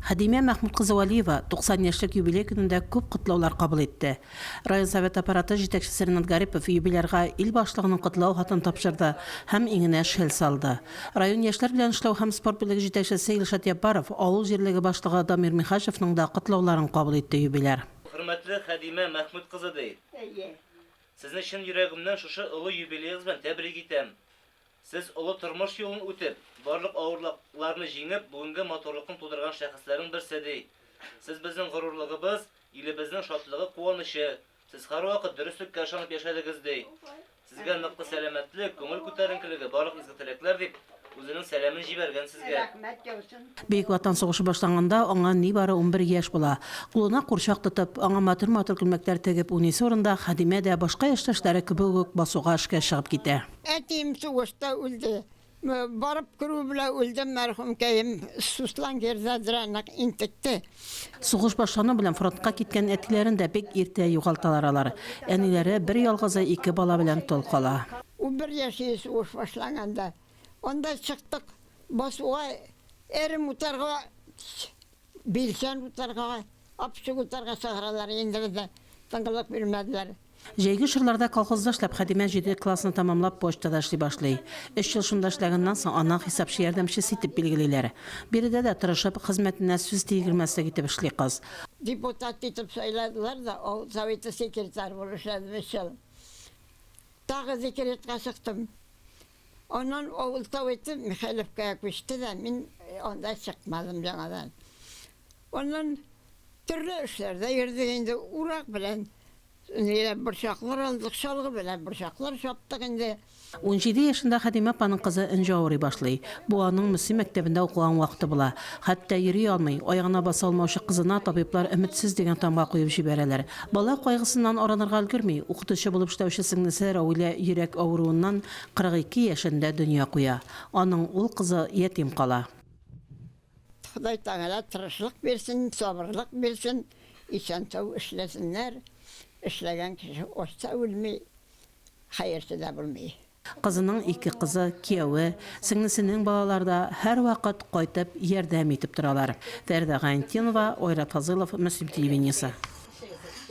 Хәдимә Мәхмүт кызы Вәлиева 90 яшьлек юбилей көнендә күп котлаулар кабул итте. Район Советы аппараты җитәкчесе Ренат Гарипов юбилярга ил башлыгының котлау хатын тапшырды һәм иңенә шәл салды. Район яшьләр белән эшләү һәм спорт бүлеге җитәкчесе Илшат Яббаров, авыл җирлеге башлыгы Дамир Михаҗевның да котлауларын кабул итте юбиляр. Хөрмәтле Хәдимә Мәхмүт кызы, ди. Әйе. Сезне чын йөрәгемнән шушы олы юбилеегыз белән тәбрик итәм. Сез олы тормыш юлын үтеп, барлык авырлыкларны җиңеп, бүгенге матурлыкны тудырган шәхесләрнең берсе, ди. Сез безнең горурлыгыбыз, илебезнең шатлыгы, куанычы. Сез һәрвакыт дөреслеккә ышанып яшәдегез, ди. Сезгә ныклы сәламәтлек, күңел күтәренкелеге, барлык изге теләкләр, дип, үзенең сәламен җибәргән сезгә. Рәхмәт яусын. Бөек Ватан сугышы башланганда аңа нибары 11 яшь була. Кулына курчак тотып, аңа матур-матур күлмәкләр тегеп уйныйсы урында Хәдимә дә башка яшьтәшләре кебек үк басуга эшкә чыгып китә. Әтием сугышта үлде. Барып керү белән үлде мәрхүмкәем. Суслан герзадра нык интекте. Сугыш башлану белән фронтка киткән әтиләрен дә бик иртә югалталар алар. Әниләре бер ялгызы ике бала белән тол кала. 11 яшь иде сугыш башланганда. Анда чыктык басуга әрем утарга, билчән утарга, апчык утарга чыгаралар инде безне тынгылык бирмәделәр. Җәйге чорларда колхозда эшләп, Хәдимә җиде классны тәмамлап почтада эшли башлый. Өч ел шунда эшләгәннән соң аны хисапчы ярдәмчесе итеп билгелиләр. Биредә дә тырышып, хезмәтенә сүз тигермәслек итеп эшли кыз. Депутат итеп сайладылар да, авыл советы секретаре булып эшләдем өч ел. Тагы декретка чыктым. Аннан авыл советы Михайловкага күчте дә, мин анда чыкмадым яңадан. Аннан төрле эшләрдә йөрдек инде, урак белән ниләр борчаклар алдык, чалгы белән борчаклар чаптык инде. 17 яшендә Хәдимә апаның кызы Энҗе авырый башлый. Бу аның Мөслим мәктәбендә укыган вакыты була. Хәтта йөри алмый, аягына баса алмаучы кызына табиблар өметсез дигән тамга куеп җибәрәләр. Бала кайгысыннан арынырга өлгерми, укытучы булып эшләүче сеңлесе Рәүилә йөрәк авыруыннан 42 яшендә дөнья куя. Аның ул кызы ятим кала. Ходай Тәгалә тырышлык бирсен, сабырлык бирсен, исән-сау эшләсеннәр. Эшләгән кеше ач та үлми, хәерче дә булмый. Кызының ике кызы, кияве, сеңлесенең балалары да һәрвакыт кайтып ярдәм итеп торалар. Фәридә Гайнтинова, Айрат Фазылов, Мөслим телевидениесе.